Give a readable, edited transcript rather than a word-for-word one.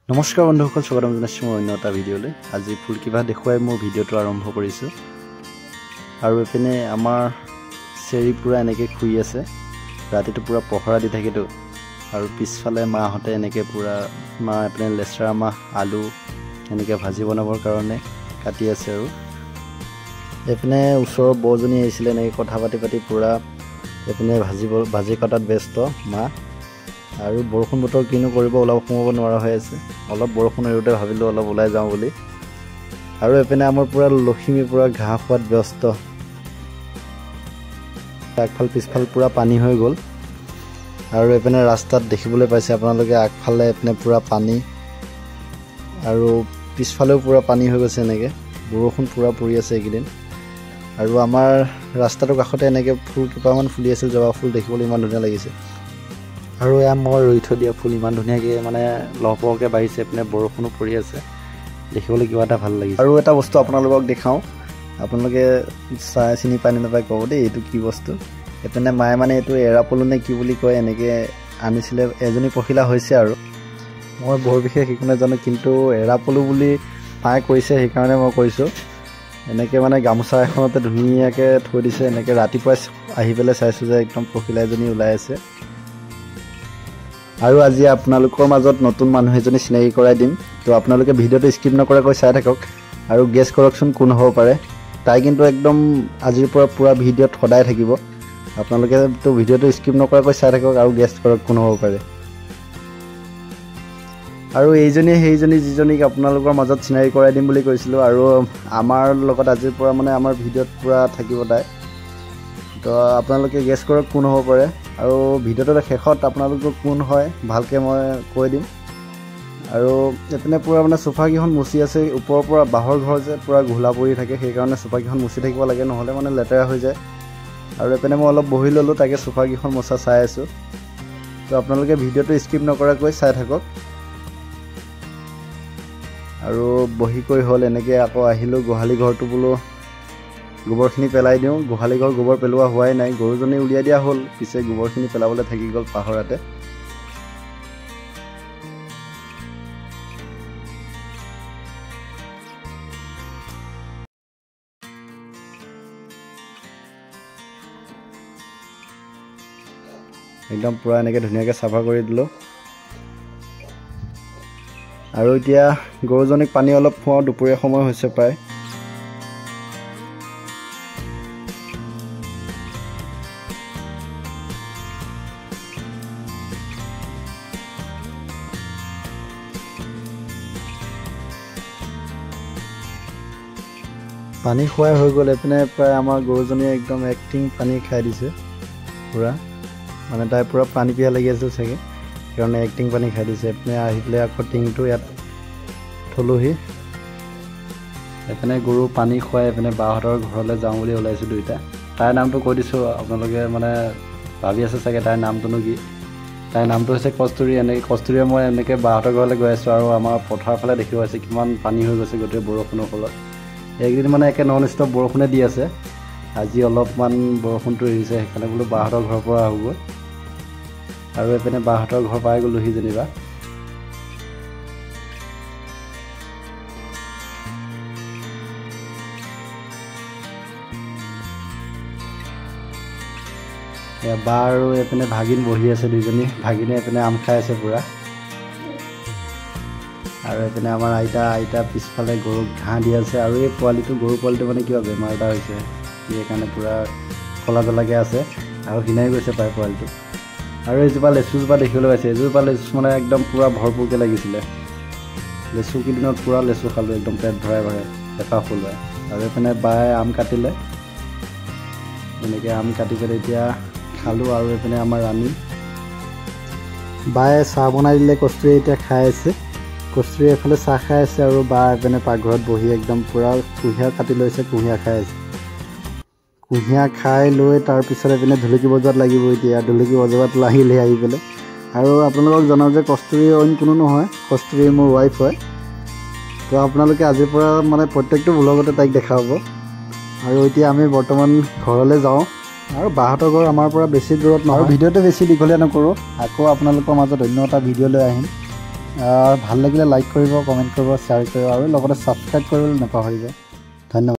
নমস্কাৰ বন্ধুসকল, স্বাগতম জনাইছোঁ মই অন্য এটা ভিডিঅ'লৈ। আজি ফুল কিবা দেখুৱাই মোৰ ভিডিঅ'টো আৰম্ভ কৰিছোঁ। আৰু এইপিনে আমাৰ চেৰি পূৰা এনেকৈ খুই আছে, ৰাতিটো পূৰা পহৰা দি থাকেতো। আৰু পিছফালে মাহঁতে এনেকৈ পূৰা মা এইপিনে লেচেৰা মাহ আলু এনেকৈ ভাজি বনাবৰ কাৰণে কাটি আছে। আৰু এইপিনে ওচৰৰ বৌজনী আহিছিলে, এনেকৈ কথা পাতি পাতি পূৰা এইপিনে ভাজি কটাত ব্যস্ত মা। আৰু বৰষুণ বতৰ কিনো কৰিব, ওলাব সোমাব নোৱাৰা হৈ আছে। অলপ বৰষুণ এৰোঁতে ভাবিলোঁ অলপ ওলাই যাওঁ বুলি। আৰু এইপিনে আমাৰ পূৰা লখিমী পূৰা ঘাঁহ খোৱাত ব্যস্ত। আগফাল পিছফাল পূৰা পানী হৈ গ'ল। আৰু এইপিনে ৰাস্তাত দেখিবলৈ পাইছে আপোনালোকে, আগফালে এইপিনে পূৰা পানী আৰু পিছফালেও পূৰা পানী হৈ গৈছে। এনেকৈ বৰষুণ পূৰা পৰি আছে এইকেইদিন। আৰু আমাৰ ৰাস্তাটোৰ কাষতে এনেকৈ ফুল কেইপামান ফুলি আছিল, জবা ফুল, দেখিবলৈ ইমান ধুনীয়া লাগিছে। আৰু এয়া মই ৰুই থৈ দিয়া ফুল ইমান ধুনীয়াকৈ মানে লহপহকৈ বাঢ়িছে। এইপিনে বৰষুণো পৰি আছে, দেখিবলৈ কিবা এটা ভাল লাগিছে। আৰু এটা বস্তু আপোনালোকক দেখাওঁ, আপোনালোকে চাই চিনি পাই নাপায় ক'ব দেই এইটো কি বস্তু। এইপিনে মায়ে মানে এইটো এৰাপলু নে কি বুলি কয় এনেকৈ আনিছিলে, এজনী পখিলা হৈছে। আৰু মই বৰ বিশেষ একো নাজানো, কিন্তু এৰাপলু বুলি মায়ে কৈছে, সেইকাৰণে মই কৈছোঁ। এনেকৈ মানে গামোচা এখনতে ধুনীয়াকৈ থৈ দিছে। এনেকৈ ৰাতিপুৱাই আহি পেলাই চাইছোঁ যে একদম পখিলা এজনী ওলাই আছে। আৰু আজি আপোনালোকৰ মাজত নতুন মানুহ এজনী চিনাকি কৰাই দিম, তো আপোনালোকে ভিডিঅ'টো স্কিপ নকৰাকৈ চাই থাকক আৰু গেছ কৰকচোন কোন হ'ব পাৰে। তাই কিন্তু একদম আজিৰ পৰা পূৰা ভিডিঅ'ত সদায় থাকিব। আপোনালোকে তো ভিডিঅ'টো স্কিপ নকৰাকৈ চাই থাকক আৰু গেছ কৰক কোন হ'ব পাৰে। আৰু এইজনীয়ে সেইজনী যিজনীক আপোনালোকৰ মাজত চিনাকি কৰাই দিম বুলি কৈছিলোঁ। আৰু আমাৰ লগত আজিৰ পৰা মানে আমাৰ ভিডিঅ'ত পূৰা থাকিব তাই। তো আপোনালোকে গেছ কৰক কোন হ'ব পাৰে। আৰু ভিডিঅ'টোৰ শেষত আপোনালোকক কোন হয় ভালকৈ মই কৈ দিম। আৰু এইপিনে পূৰা মানে চোফাকেইখন মুচি আছে, ওপৰৰ পৰা বাঁহৰ ঘৰ যে পূৰা ঘোলা পৰি থাকে, সেইকাৰণে চোফাকেইখন মুচি থাকিব লাগে, নহ'লে মানে লেতেৰা হৈ যায়। আৰু এইপিনে মই অলপ বহি ল'লোঁ, তাকে চোফাকেইখন মোচা চাই আছোঁ। তো আপোনালোকে ভিডিঅ'টো স্কিপ নকৰাকৈ চাই থাকক। আৰু বহি কৰি হ'ল, এনেকৈ আকৌ আহিলোঁ গোহালি ঘৰটো, বোলো গোবৰখিনি পেলাই দিওঁ। গোহালি ঘৰ গোবৰ পেলোৱা হোৱাই নাই, গৰুজনী উলিয়াই দিয়া হ'ল, পিছে গোবৰখিনি পেলাবলৈ থাকি গ'ল পাহৰাতে। একদম পূৰা এনেকৈ ধুনীয়াকৈ চাফা কৰি দিলোঁ। আৰু এতিয়া গৰুজনীক পানী অলপ খুৱাওঁ, দুপৰীয়া সময় হৈছে প্ৰায়। পানী খুৱাই হৈ গ'ল। এইপিনে প্ৰায় আমাৰ গৰুজনীয়ে একদম একটিং পানী খাই দিছে পূৰা, মানে তাই পূৰা পানী পিয়াহ লাগি আছিল চাগে, সেইকাৰণে একটিং পানী খাই দিছে। এইপিনে আহি পেলাই আকৌ টিংটো ইয়াত থলোহি। এইপিনে গৰু পানী খুৱাই এইপিনে বাহঁতৰ ঘৰলৈ যাওঁ বুলি ওলাইছোঁ দুইটা। তাইৰ নামটো কৈ দিছোঁ, আপোনালোকে মানে ভাবি আছে চাগে তাইৰ নামটোনো কি। তাইৰ নামটো হৈছে কস্তুৰী। এনেকৈ কস্তুৰীয়ে মই এনেকৈ বাহঁতৰ ঘৰলৈ গৈ আছোঁ। আৰু আমাৰ পথাৰৰ ফালে দেখিব পাইছে কিমান পানী হৈ গৈছে গোটেই বৰষুণৰ ফলত। এইকেইদিন মানে একে নন ষ্টপ বৰষুণে দি আছে। আজি অলপমান বৰষুণটো এৰিছে, সেইকাৰণে বোলো বাহঁতৰ ঘৰৰ পৰা আহোঁগৈ। আৰু এইপিনে বাহঁতৰ ঘৰ পাই গ'লোহি যেনিবা। বা আৰু এইপিনে ভাগিন বহি আছে দুইজনী। ভাগিনে এইপিনে আম খাই আছে পূৰা। আৰু এইপিনে আমাৰ আইতা পিছফালে গৰুক ঘাঁহ দি আছে। আৰু এই পোৱালিটো, গৰু পোৱালিটো মানে কিবা বেমাৰ এটা হৈছে, সেইকাৰণে পূৰা ক'লা জ্বলাকৈ আছে আৰু ক্ষীণাই গৈছে প্ৰায় পোৱালিটো। আৰু এইজোপা লেচুজোপা দেখিবলৈ পাইছে, এইজোপা লেচু মানে একদম পূৰা ভৰপূৰকৈ লাগিছিলে। লেচু কেইদিনত পূৰা লেচু খালোঁ একদম পেট ভৰাই ভৰাই হেঁপাহ পলুৱাই। আৰু এইপিনে বায়ে আম কাটিলে, এনেকৈ আম কাটি পেলাই এতিয়া খালোঁ। আৰু এইপিনে আমাৰ ৰাণী বায়ে চাহ বনাই দিলে, কস্তুৰীয়ে এতিয়া খাই আছে। কস্তুৰীয়ে এফালে চাহ খাই আছে আৰু বা এপিনে পাকঘৰত বহি একদম পূৰা কুঁহিয়াৰ কাটি লৈছে, কুঁহিয়াৰ খাই আছে। কুঁহিয়াৰ খাই লৈ তাৰপিছত এইপিনে ঢুলুকি বজোৱাত লাগিব এতিয়া, ঢুলুকি বজোৱাত লাগিলে আহি পেলাই। আৰু আপোনালোকক জনাওঁ যে কস্তুৰী অইন কোনো নহয়, কস্তুৰী মোৰ ৱাইফ হয়। তো আপোনালোকে আজিৰ পৰা মানে প্ৰত্যেকটো ব্লগতে তাইক দেখা পাব। আৰু এতিয়া আমি বৰ্তমান ঘৰলৈ যাওঁ। আৰু বাহঁতৰ ঘৰ আমাৰ পৰা বেছি দূৰত নহয়। ভিডিঅ'টো বেছি দীঘলীয়া নকৰোঁ, আকৌ আপোনালোকৰ মাজত অন্য এটা ভিডিঅ' লৈ আহিম। ভাল লাগিলে লাইক কৰিব, কমেণ্ট কৰিব, শ্বেয়াৰ কৰিব আৰু লগতে ছাবস্ক্ৰাইব কৰিবলৈ নাপাহৰিব। ধন্যবাদ।